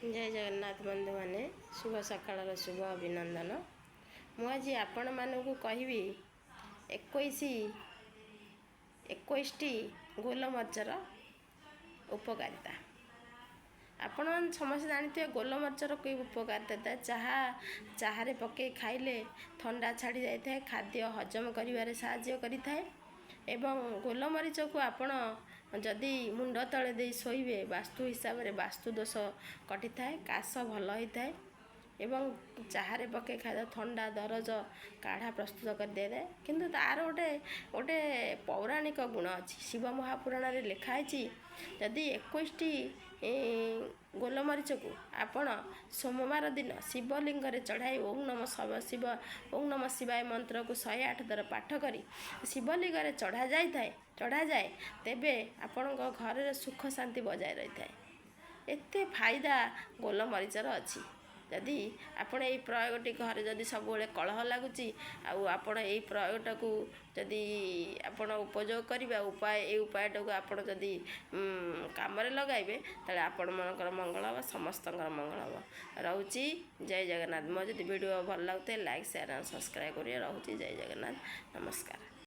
ଜୟ ଜଗନ୍ନାଥ ବନ୍ଧୁମାନେ, ଶୁଭ ସକାଳର ଶୁଭ ଅଭିନନ୍ଦନ। ମୁଁ ଆଜି ଆପଣମାନଙ୍କୁ କହିବି 21ଟି ଗୋଲମରିଚର ଉପକାରିତା। ଆପଣମାନେ ସମସ୍ତେ ଜାଣିଥିବେ ଗୋଲମରିଚର କି ଉପକାରିତା ଥାଏ। ଚାହାରେ ପକାଇ ଖାଇଲେ ଥଣ୍ଡା ଛାଡ଼ି ଯାଇଥାଏ, ଖାଦ୍ୟ ହଜମ କରିବାରେ ସାହାଯ୍ୟ କରିଥାଏ ଏବଂ ଗୋଲମରିଚକୁ ଆପଣ ଯଦି ମୁଣ୍ଡ ତଳେ ଦେଇ ଶୋଇବେ, ବାସ୍ତୁ ହିସାବରେ ବାସ୍ତୁ ଦୋଷ କଟିଥାଏ, କାଶ ଭଲ ହୋଇଥାଏ ଏବଂ ଚାହାରେ ପକାଇ ଖାଇବା ଥଣ୍ଡା ଦରଜ କାଢ଼ା ପ୍ରସ୍ତୁତ କରିଦିଆଯାଏ। କିନ୍ତୁ ତା'ର ଗୋଟେ ପୌରାଣିକ ଗୁଣ ଅଛି। ଶିବ ମହାପୁରାଣରେ ଲେଖା ହେଇଛି, ଯଦି 21ଟି ଗୋଲମରିଚକୁ ଆପଣ ସୋମବାର ଦିନ ଶିବଲିଙ୍ଗରେ ଚଢ଼ାଇ ଓଁ ନମ ଶିବ ଓଁ ନମ ଶିବାୟ ମନ୍ତ୍ରକୁ 108 ଥର ପାଠ କରି ଶିବଲିଙ୍ଗରେ ଚଢ଼ାଯାଏ, ତେବେ ଆପଣଙ୍କ ଘରରେ ସୁଖ ଶାନ୍ତି ବଜାୟ ରହିଥାଏ। ଏତେ ଫାଇଦା ଗୋଲମରିଚର ଅଛି। ଯଦି ଆପଣ ଏଇ ପ୍ରୟୋଗଟି ଘରେ ଯଦି ସବୁବେଳେ କଳହ ଲାଗୁଛି ଆଉ ଆପଣ ଏଇ ପ୍ରୟୋଗଟାକୁ ଯଦି ଆପଣ ଉପଯୋଗ କରିବେ, ଉପାୟ ଏଇ ଉପାୟଟାକୁ ଆପଣ ଯଦି କାମରେ ଲଗାଇବେ, ତାହେଲେ ଆପଣମାନଙ୍କର ମଙ୍ଗଳ ହେବ, ସମସ୍ତଙ୍କର ମଙ୍ଗଳ ହେବ। ରହୁଛି, ଜୟ ଜଗନ୍ନାଥ। ମୋ ଯଦି ଭିଡ଼ିଓ ଭଲ ଲାଗୁଥାଏ, ଲାଇକ୍, ସେୟାର ଆଉ ସବସ୍କ୍ରାଇବ୍ କରିବେ। ରହୁଛି, ଜୟ ଜଗନ୍ନାଥ, ନମସ୍କାର।